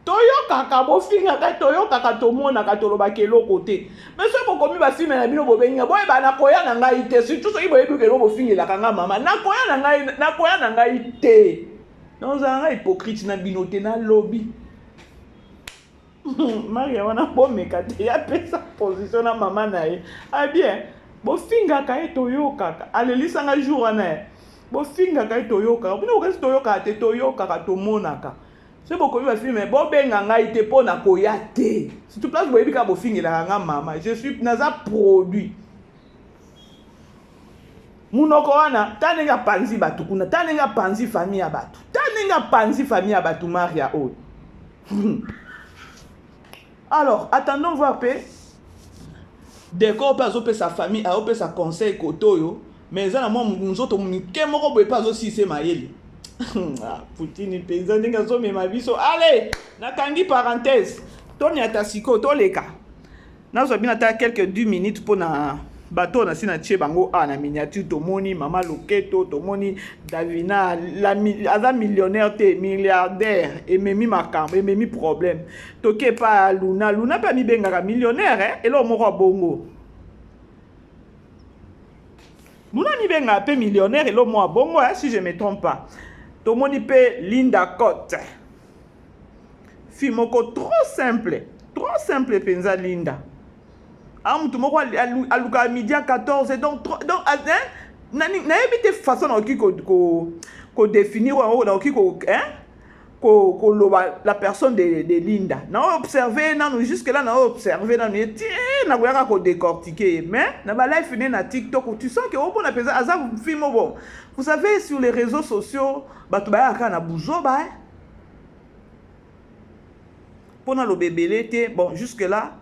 Toyokaka bofingaka, toyokaka, tomonaka, tolobaka eloko te. Mais soki bokomi bafilme na bino, bobengi nga, boyeba nakoya na ngai te. Surtout soki boyebi kelo bofingelaka nga mama, nakoya na ngai, nakoya na ngai te. Nozala ngai hypocrite na bino te. Nalobi Maria wana bomeka te, apesa position na mama na ye. Ah bien, bofingaka ye, toyokaka, alelisanga jour wana ye. Bofingaka ye, toyokaka bino, bokasi toyokaka te, toyokaka, tomonaka. Soki bokomi bafilme, bobenga ngai te mpo na koya te. Surtout place boyebi kaka bofingelaka nga mama, je suis, naza produit. Munoko wana, ta ndenge apanzi bato kuna, ta ndenge apanzi famille ya bato, ta ndenge apanzi famille ya bato, Maria oyo. Alors attendons voir mpe Décor mpe azopesa famille, azopesa conseil kote oyo. Mais eza na mwa nzoto mike moko boye mpe azosilisa mayele. Ah, Poutine mpenza ndenge azomema biso. Ale, nakangi parenthèse, toniata sikoyo, toleka. Nazwa bino ata quelques 10 minutes mpona bato oyo nasi natie bango awa na miniature. Tomoni mama Loketo, tomoni Davina la, aza millionnaire te, milliardaire. Ememi makambo, ememi problème. Toki epa ya Luna. Luna mpe amibengaka millionnaire, eh? Eloko moko ya bongo. Luna amibengaka mpe millionnaire, eloko moko ya bongo, eh? Si je me trompe pas. Tomoni mpe Linda Cote, fille moko trop simple. Trop simple mpenza Linda. Ah mutu moko alukaka midi ya 14 donc donc ah, hein? Nayebi te façon nakoki ko ko ko définir yango nakoki ko hein? Koloba la personne de Linda. Na observer nanu jusque là na observer nanu ye ti nakoyaka ko décortiquer ye mais na ba live ne na TikTok tu sens que omona mpenza aza fille moko bon. Vous savez sur les réseaux sociaux bato bayaka kaka na buzoba hein? Mpo naloba ebele te bon jusque là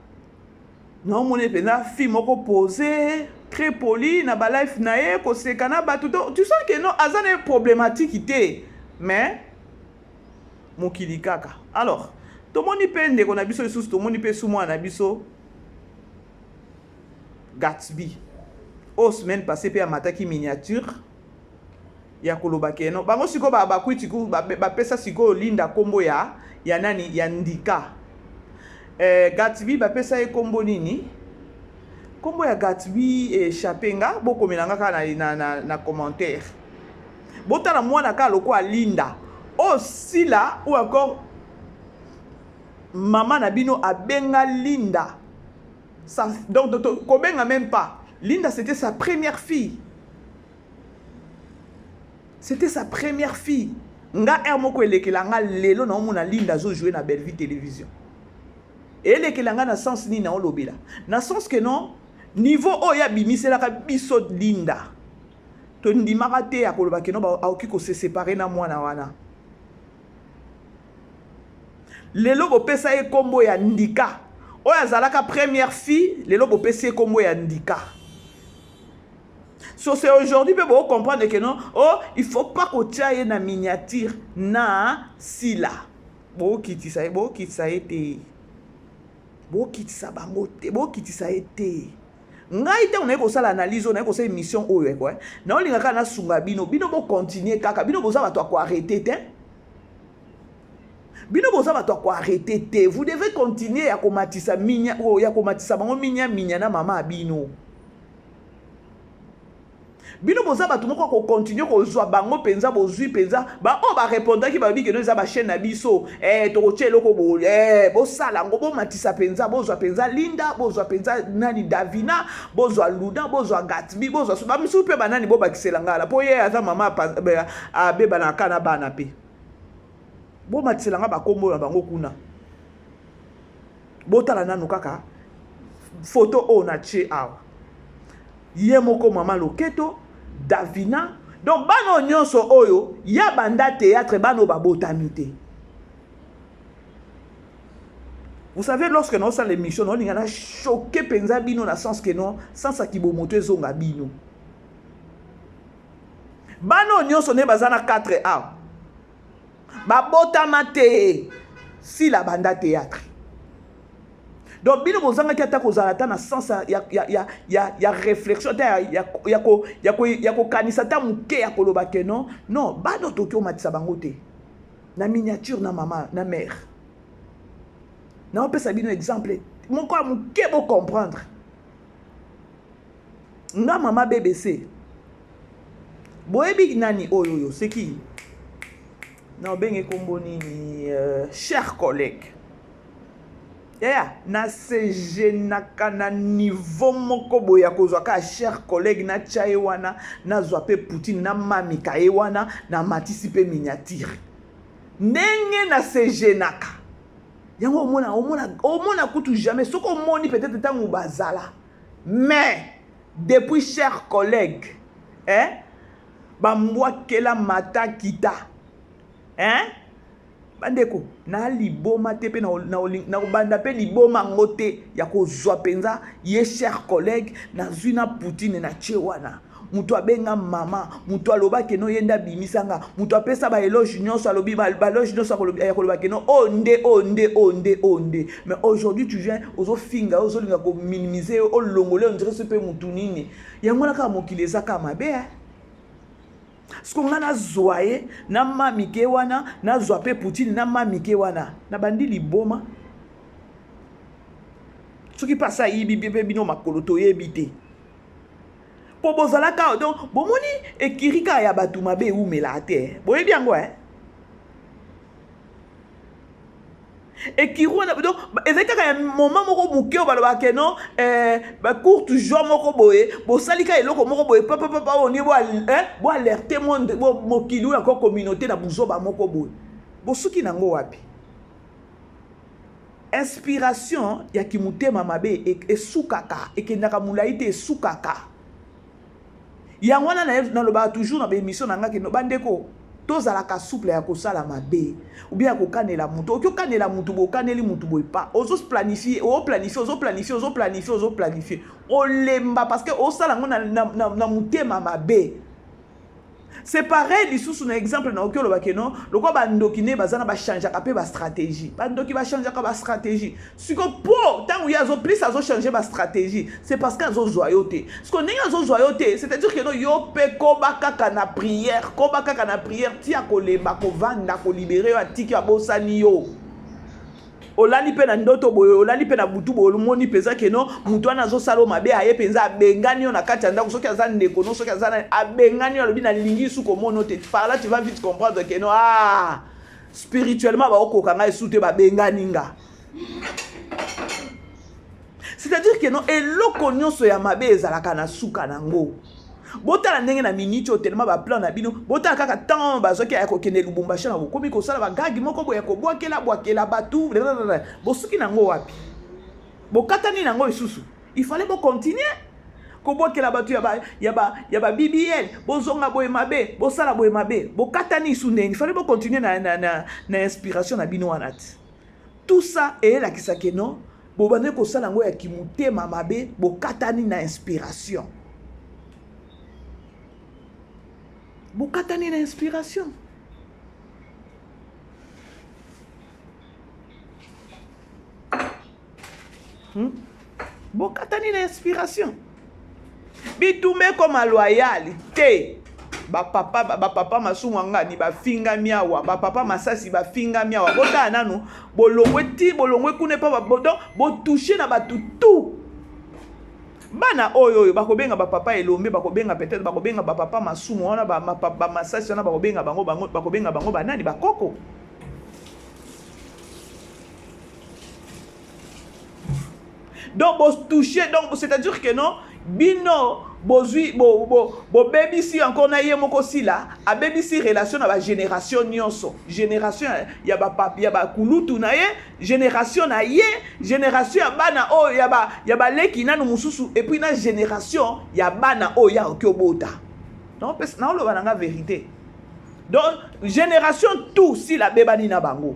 naomona mpenza fille moko posée très poli na ba live na ye koseka na bato donc tu sens que non aza na ye problématique te mais mokili kaka. Alors tomoni mpe ndeko na biso lisusu tomoni mpe su mwana na biso Gatsby oyo semaine passée mpe amataki miniature ya koloba ke no bango sikoyo bakwiti bapesa sikoyo Linda nkombo ya nani ya Ndika Gatsby bapesa ye nkombo nini? Nkombo ya Gatsby échappe nga bokomela nga kaka na commentaire. Botala mwana kaka lokola Linda oyo Sila ou encore mama na bino abenga Linda ça, donc kobenga même pas Linda, c'était sa première fille. C'était sa première fille. Nga heure moko elekela nga lelo naomona Linda azojouer na Bellevue Télévision. Elekela nga na sens nini naolobela? Na sens que non, niveau oyo abimiselaka biso Linda, tondimaka te ya koloba ke non akoki kose séparer na mwana wana. Lelo bopesa ye nkombo ya Ndika. Oyo azalaka première fille, lelo bopesi ye nkombo ya Ndika. So c'est aujourd'hui mpe bocomprendre que non, oh, il faut pas kotia ye na miniature na Sila. Bokitisa ye, bokitisa ye te. Bokitisa bango te, bokitisa ye te. Ngai ntango naye kosala analyse oyo, naye kosala émission oyo eko naolinga kaka nasunga bino. Bino bocontinue kaka, bino boza bato ya koarrêter te. Bino boza bato ya koarrêter te. Vous devez continuer ya komatisa minya, ya komatisa bango minya minya na mama ya bino. Bino boza bato moko kocontinue kozwa bango mpenza, bozwi mpenza baoyo barépondaki balobi keno eza bachaîne na biso tokotia eloko bo bosala yango bomatisa mpenza bozwa mpenza Linda bozwa mpenza nani Davina bozwa Luna bozwa Gatsby bozwa bamisusu mpe banani bobakisela ngala mpo ye aza mama abebanaka na bana mpe bomatisela nga bakombo na bango kuna. Botala nanu kaka photo oyo na tie awa ye moko mama Loketo Davina. Donc bana oyo nyonso oyo ya banda théâtre bana oyo babotami te. Vous savez, lorsque naosala émission naolinga na choquer mpenza bino na sens que non sens ya kibomoto ezonga bino. Bana oyo nyonso nde baza na 4 awa babotama te Sila banda théâtre. Donc bino bozangaki ata kozala ata na sens ya réflexion ata ya kokanisa ata moke ya koloba ke non non bana toki omatisa bango te na miniature na mama na mère. Naopesa bino exemple moko ya moke bocomprendre. Nga mama BBC boyebi nani oyo oyo seki na obenge kombo nini cher collègue yaya nasegenaka na niveau moko boye ya kozwa kaka cher collègue natya ye wana nazwa mpe Poutine namamika ye wana namatisi mpe miniature ndenge nasegenaka yango omona omona omona kutu jamais soki omoni peut-être ntango bazala mais depuis cher collègue hein bambwakela mata kita hein bandeko na liboma te mpe na kobanda mpe liboma yango te ya kozwa mpenza ye cher collègue nazwi na Poutine na tie wana moto abenga mama moto alobaki no ye nde abimisanga moto apesa baéloge nyonso alobi baéloge nyonso ya koloba ke no oyo nde oyo nde oyo nde oyo nde. Mais aujourd'hui tu viens ozofinga ozolinga kominimiser olongole on dirait so mpe motu nini yango wana kaka mokili eza kaka mabe. Siko nga nazwa ye na mamike wana nazwa mpe Poutine na mamike wana nabandi liboma soki mpe asa ayibi mpe bino makolo toyebi te mpo bozalaka. Donc bomoni ekiri kaka ya bato mabe ewumelaka te boyebi yango. Ekiri wana donc ezali kaka ya moment moko moke oyo balobaka ke non eh, ba courte joie moko boye bosali kaka eloko moko boye papapapa oyo boalerte monde mokili oyo encore communauté na buzoba moko boye bosuki nango wapi? Inspiration ya kimutema mabe esukaka, ekendaka molayi te, esukaka. Yango wana nalobaka toujours na ba emission na nga ke bandeko tozalaka souple ya kosala mabe ou bien ya kokanela moto. Okoki okanela moto boye, okaneli moto boye pa ozo planifier, o planifier, ozo planifier, ozo planifier, ozo planifier, olemba parce que osala yango na motema mabe. C'est pareil lisusu na exemple na oki oloba ke non, lokola ba ndoki nde baza na ba changeaka pe ba stratégie. Ba ndoki ba changeaka ba stratégie. Siko po tango ye azo plus azo changer ba stratégie, c'est parce que azo zwa yo te. Siko ndenge azo zwa yo te, c'est-à-dire que non yo pe koba kaka na prière, koba kaka na prière ti akolemba kovanda ko libérer yo atiki abosani yo. Olali pe na ndoto boye, olali pe na butu boye, omoni penza ke non, mutu wana azosala yo mabe, aye penza abengani yo na kati ya ndako, soki aza ndeko no, soki aza nani, abengani yo, alobi nalingi lisusu komona yo te. Par là tu vas vite comprendre que non, ah, spirituellement baokoka ngai lisusu te, babengani nga. C'est-à-dire que non, eloko nyonso ya mabe ezalaka na suka nango. Botala ndenge na minute oyo tellement ba plan na bino, botala kaka temps bazwaki ya kokende Lubumbashi na bokomi kosala ba gag moko boye ya kobwakela bwakela batu, bosuki nango wapi? Bokatani nango lisusu. Il fallait bo continuer kobwakela batu ya ba BBL, bozonga boye mabe, bosala boye mabe, bokatani lisusu ndenge. Il fallait bo continuer na inspiration na bino wana ti. Tout ça eyelakisa ke non, bobandaki kosala yango ya kimutema mabe, bokatani na inspiration. Bokatani na inspiration. Bokatani na inspiration. Bitumba ekoma loyal te. Ba papa, ba papa masumu angani ba fingami awa, ba papa masasi ba fingami awa. Botala nanu bolongwe ti bolongwe kuna pa ba, donc bo toucher na batu tout. Bana oyo oyo bakobenga ba papa elombe, bakobenga peut-être bakobenga ba papa masumu wana, ba, ba, ba masasi wana, bakobenga bango, bango, bakobenga bango ba nani, ba koko. Donc bo toucher, donc c'est-à-dire que non, bino bozui bo, bo, bo bebisi encore na ye moko sila, abebisi relation na ba génération nyonso, génération ya ba papi, ya ba kulutu na ye, génération na ye, génération ya bana oyo ya ba, ya ba leki nanu mususu, et puis na génération ya bana oyo ya okiobota. Donc pesa na oloba na nga vérité. Donc génération tout sila bebani na bango.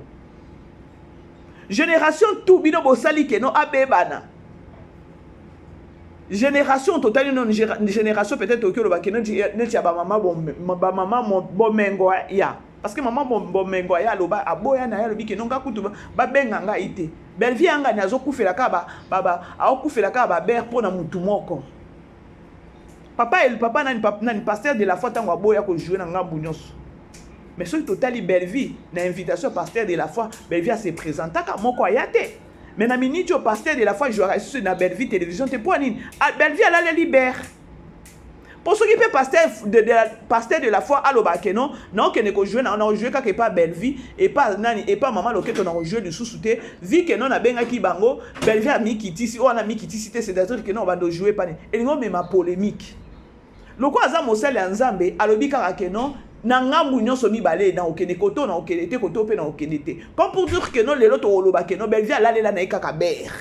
Génération tout bino bosali ke no abebana. Génération totali non génération peut-être okyo loba ke neti ya ba mama bon, ba mama bomengo ya. Parce que maman bomengo ya loba aboya na ya lobi ke non ka kutu ba benga nga ite. Bellevue anga ni azokufela ka ba ba ba akufela ka ba ber pona mutu moko. Papa el papa nani papa nani pasteur de la foi tango aboya ko jouer na ngambu nyonso. Mais soki totali Bellevue na invitation pasteur de la foi, Bellevue a se présentaka moko aya te. Mais na minute oyo pasteur de la foi jouera lisusu na Bellevue télévision te po nini? Ah, Bellevue alaleli ber. Po soki pe pasteur de la foi aloba ke non, na okende ko jouer na na jouer kaka epa Bellevue, epa nani, epa mama Loketo na jouer lisusu te, vu que non abengaki bango, Bellevue amikitisi, oyo wana amikitisi te, c'est-à-dire que non bando jouer pa ni. Elingo mema polémique. Lokola aza mosali ya Nzambe, alobi kaka ke non, na ngambu nyonso mibale, na okende koto, na okende te, koto pe na okende te. Comme pour dire que non, lelo tokoloba ke non, Bellevue alalela na ye kaka ber.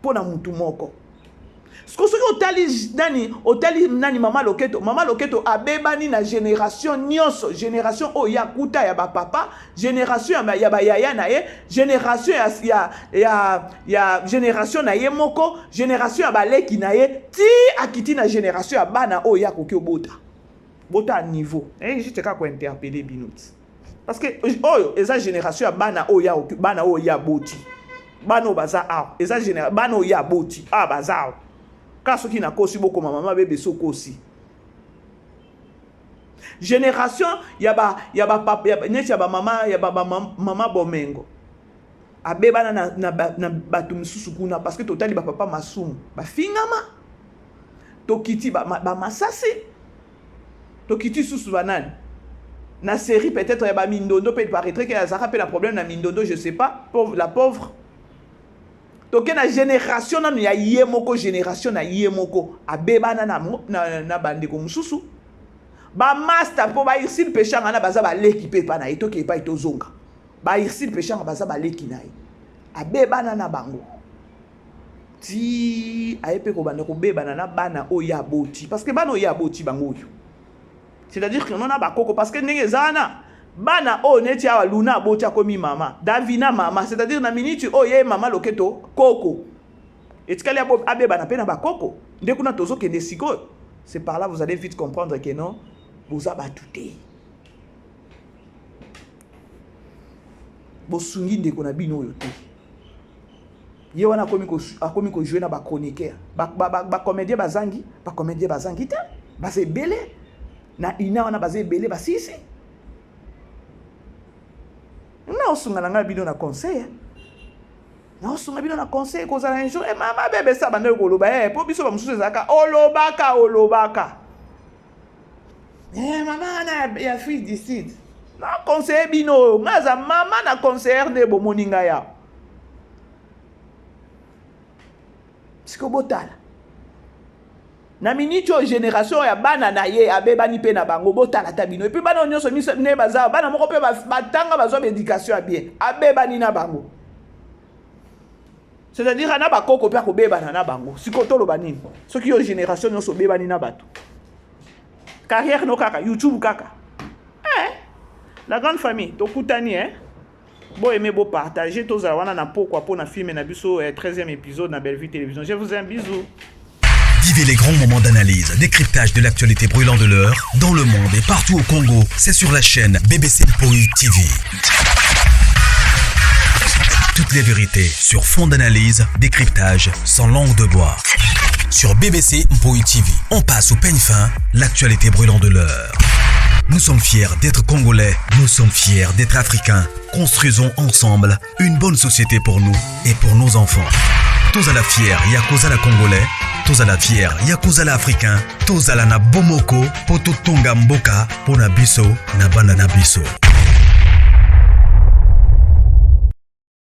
Po na mutu moko. Siko soki otali nani, otali nani mama Loketo, mama Loketo abebani na génération nyonso, génération oyo ya kuta ya ba papa, génération ya ba yaya na ye, génération ya, ya, ya, ya génération na ye moko, génération ya baleki na ye, ti akiti na génération ya bana oyo ya koki obota. Bota niveau. Eh, juste kaka ko interpeller bino ti. Parce que oyo eza génération ya bana oyo ya oki, bana oyo ya boti. Bana oyo baza awa, eza génération bana oyo ya boti, ah baza awa. Ka soki na kosi bokoma mama bebe sokosi. Génération ya ba, ya ba papa, ya, neti ya ba mama, ya ba, ba mama bomengo. Abebana na, na, ba, na bato misusu kuna parce que totali ba papa masumu, ba fingama. Tokiti ba, ba masasi. Tokiti susu ba nani? Na série peut-être ya ba mindondo pe il paraîtrait que azalaka pe na problème na mindondo je sais pas pauvre la pauvre toke na génération nanu ya ye moko génération na ye moko abebana na, na, na bandeko mosusu bamasta mpo bairsile peshanga na baza baleki mpe epai na ye toke epai tozonga bairsile peshanga baza baleki na ye abebana na bango ti aye mpe kobanda kobebana na bana oyo ye aboti parce que bana oyo ye aboti bango oyo C'est-à-dire que non na bakoko parce que ndenge eza wana bana oyo neti awa Luna aboti akomi mama Davina mama c'est-à-dire na minute oyo ye mama loketo koko etikali abebana mpe na bakoko nde kuna tozokende sikoyo. C'est par là vous allez vite comprendre que non boza bato te bosungi ndeko na bino oyo te. Ye wana akomi ko akomi ko jouer na ba chroniqueur ba ba, ba, ba comédien bazangi ba comédien bazangi te baza ebele na ina wana baza ebele basisi na osunga na ngai bino na conseil na osunga bino na conseil kozala un jour eh, mama bebe sa bandaki koloba eh, mpo biso bamosusu ezalaka olobaka olobaka eh, mama wana ya fille du sud na conseille bino oyo ngai aza mama na conseillere nde bomoni ngai awa sikoyo botala na miniti oyo generation ya bana na ye abebani mpe na bango botala ata bino epuis bana oyo nyonso nde baza bana moko mpe batanga bazwa baéducation ya bien abebani na bango c'est-à-dire na bakoko mpe akobebana na bango sikoyo toloba nini soki yo génération nyonso obebani na bato carrière no kaka youtube kaka eh, la grande famille tokutani eh? Bo aimer, bo partager, tozala wana na pokwa po na film na biso eh, 13e épisode na Bellevue Télévision. Je vous aime, bisous. Vivez les grands moments d'analyse, décryptage de l'actualité brûlante de l'heure, dans le monde et partout au Congo. C'est sur la chaîne BBC Mpoi TV. Toutes les vérités sur fond d'analyse, décryptage, sans langue de bois. Sur BBC Mpoi TV, on passe au peigne fin l'actualité brûlante de l'heure. Nous sommes fiers d'être Congolais, nous sommes fiers d'être Africains. Construisons ensemble une bonne société pour nous et pour nos enfants. Tous à la fière, Yakoza la Congolais, tous à la fière, Yakoza la Africain, tous à la na Bomoko, Poto Tonga Mboka, Pona Biso, na Bana na Biso.